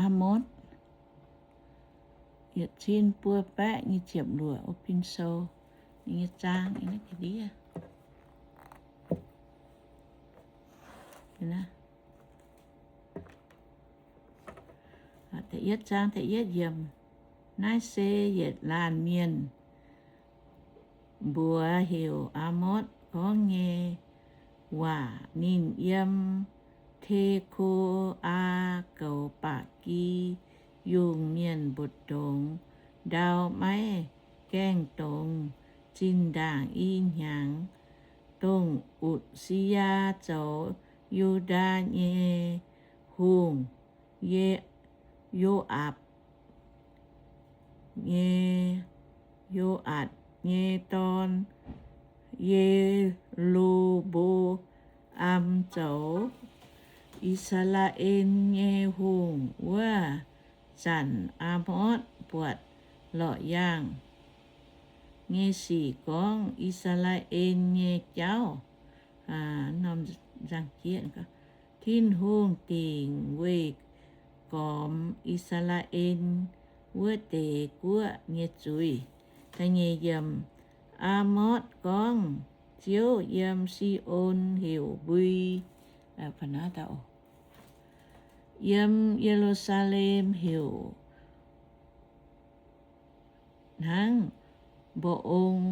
Aamotv, yietc cin buo baeqv nyic ziepc luoqc, o, pin sou, ninh nyei zaang, ninh naaiv ga'ndiev. Da'yietv zaang da'yietv yiemc. Naaiv se yietc laanh mienh, mbuox heuc Aamotv gorngv nyei waac. Ninh yiem Te^ko^aa goux ba'gi yungh mienh mbu'ndongx ndau, maiv gaengh dongz. Zinh ndaangc i hnyangx, dongh Utc^si^yaa zoux Yu^ndaa nyei hungh, Yo^aapc nyei, Yo^aatc nyei dorn, Ye^lo^mbo^am zoux I^saa^laa^en nyei hungh. Wuov zanc Aamotv buatc lorqc yaangh nyei sic gorngv I^saa^laa^en nyei jauv. Tin-Hungh dingc weih gormx I^saa^laa^en wuov deix guoqv nyei zuiz. Aamotv gorngv, Ziouv yiem Si^on heuc mbui, yiem Ye^lu^saa^lem heuc hnangv mba'ong.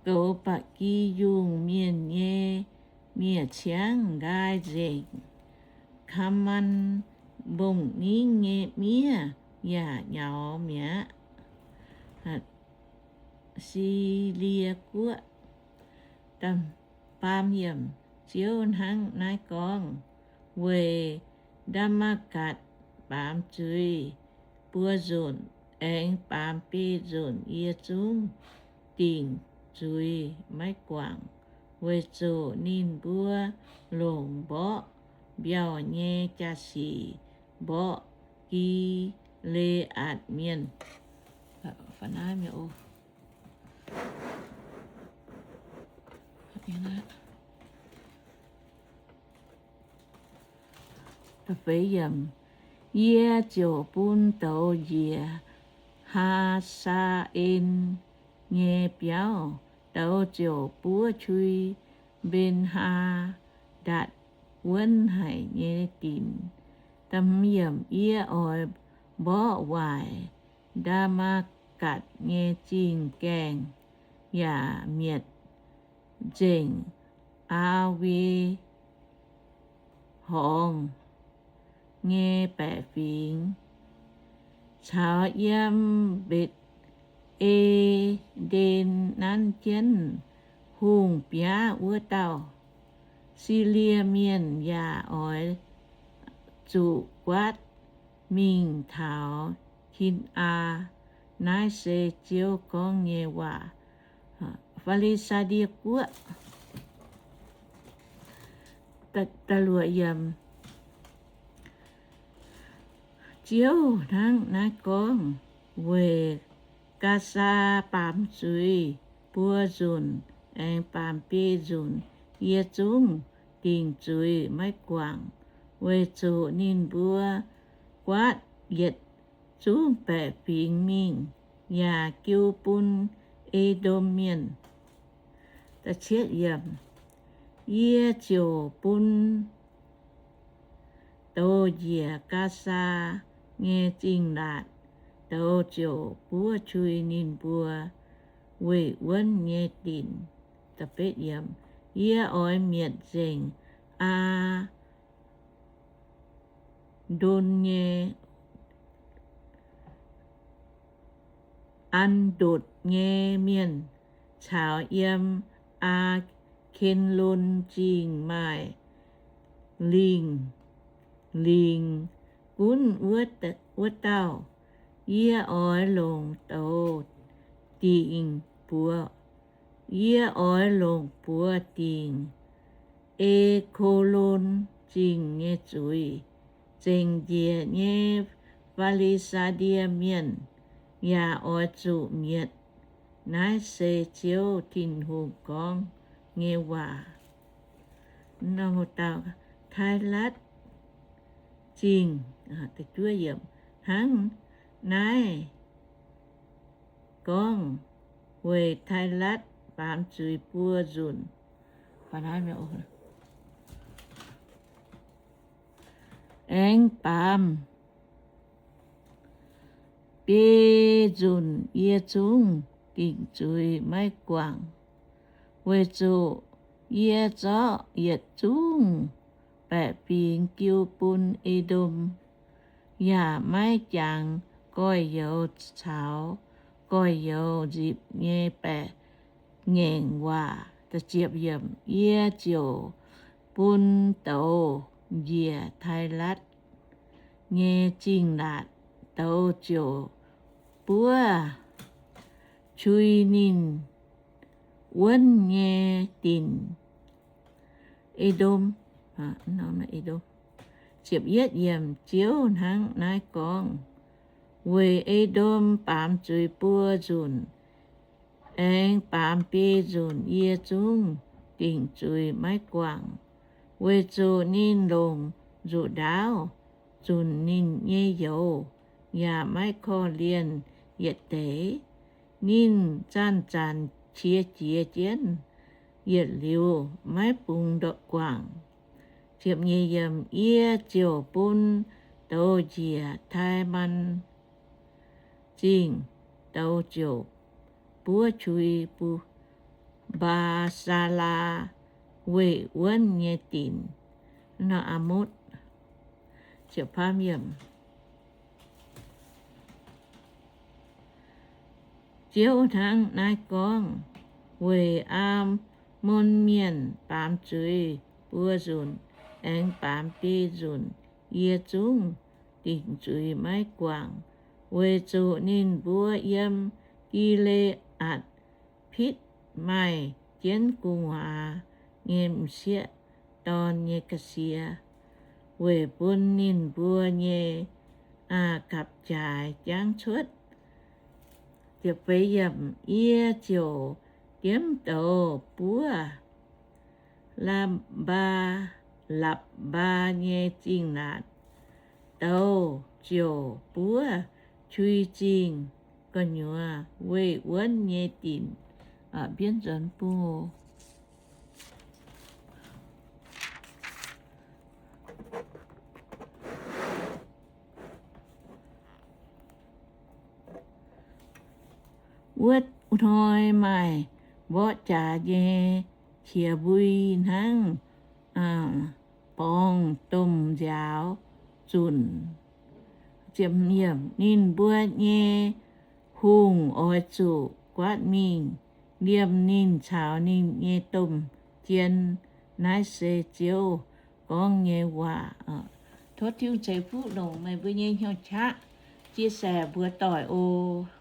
Goux ba'gi yungh mienh nyei miev-ciangv nqaai nzengc. Kam^an mbong-ningv nyei miev yaac nyaux mi'aqv. Silie Guoqv. Ziouv hnangv naaiv gorngv, Weic Ndaa^matv^gatc baamz zuiz buo nzunc, aengx baamz biei nzunc yie zungv dingc zuiz maiv guangc, weic zuqc ninh mbuo longc mborqv mbiauh nyei jaa-sic mborqv Gi^le^aatc Mienh. Yie ziouc bun douz njiec Haa^saa^en nyei biauv, douz ziouc buov qui Mben^haa^ndatc wuonv haic nyei dinc. Yie oix mborqv waaic Ndaa^matv^gatc nyei zingh gaengh, yaac mietc nzengc Aa^we horngz nyei baeqc fingx, caux yiem Mbetc^en^nden nanv jienv hungh biaav wuov dauh. Silie Mienh yaac oix zuqc guaatv mingh taux Kin^aa. Naaiv se Ziouv gorngv nyei waac. Fi^li^saa^die Guoqv. Ziouv hnangv naaiv gorngv, Weic Gaasaa baamz zuiz buo nzunc aengx baamz biei nzunc, yie zungv dingc zuiz maiv guangc, weic zuqc ninh mbuo guaatv yietc zungv baeqc fingx mingh yaac jiu bun E^ndom Mienh. Yie ziouc bun douz njiec Gaasaa nyei zingh laatc, douz ziouc buov qui ninh mbuo weih wuonv nyei dinc. Yie oix mietc nzengc Aa ndo nyei, An^ndotc nyei mienh caux yiem Aa^ken^lon Zingh maaih lingc, lingc gunv wuov dauh. Yie oix longc douz dingc buoz, yie oix longc buoz dingc Ekv^ko^lon Zingh nyei zuiz. Zengc njiec nyei Fi^li^saa^die Mienh yaac oix zuqc mietc. Naaiv se Ziouv Tin-Hungh gorngv nyei waac. Tailatv Zingh, hnangv naaiv gorngv, weic Tailatv baamz zuiz buo nzunc, aengx baamz biei nzunc yie zungv dingc zuiz maiv guangc, weic zuqc yie zorqv yietc zungv baeqc fingx jiu bun E^ndom, yaac maiv jangx gorx-youz caux gorx-youz nzipc nyei baeqc ngaengc waac. Yie ziouc bun douz njiec Tailatv nyei zingh laatc, douz ziouc buov qui ninh wuonv nyei dinc, E^ndom. Ziouv hnangv naaiv gorngv, weic E^ndom baamz zuiz buo nzunc, aengx baamz biei nzunc yie zungv dingc zuiz maiv guangc, weic zuqc ninh longc nzuqc ndaauv zunc ninh nyei youz, yaac maiv korv-lienh yietc deix. Ninh zanc-zanc qiex jiez jienv, yietc liuz maiv bungx guangc. Yie ziouc bun douz njiec Taiman Zingh, douz ziouc buov qui bun Mbaa^saa^laa weih wuonv nyei dinc. Ziouv hnangv naaiv gorngv, weic Aamon Mienh baamz zuiz buo nzunc aengx baamz biei nzunc, yie zungv dingc zuiz maiv guangc, weic zuqc ninh mbuo yiem Gi^le^aatc pitv maaih jienv gu'nguaaz nyei m'sieqv dorn nyei ga'sie, weic bun ninh mbuo nyei gapv-jaaix jangv cuotv. Yie ziouc diemv douz buov Laa^mbaa, Lapc^mbaa nyei zingh laatc. Douz ziouc buov qui zingh gu'nyuoz weih wuonv nyei dinc. Mbienv nzuonx bung. Wuov hnoi maaih mborqv jaax nyei qiex mbui hnangv borngz domh nziaaux zunc. Ninh mbuo nyei hungh oix zuqc guaatv mingh liemh ninh caux ninh nyei domh jien. Naaiv se Ziouv gorngv nyei waac. Tov Tin-Hungh ceix fuqv longc meih mbuo nyei hnyouv qaqv, chia sẻ mbuox doic oc.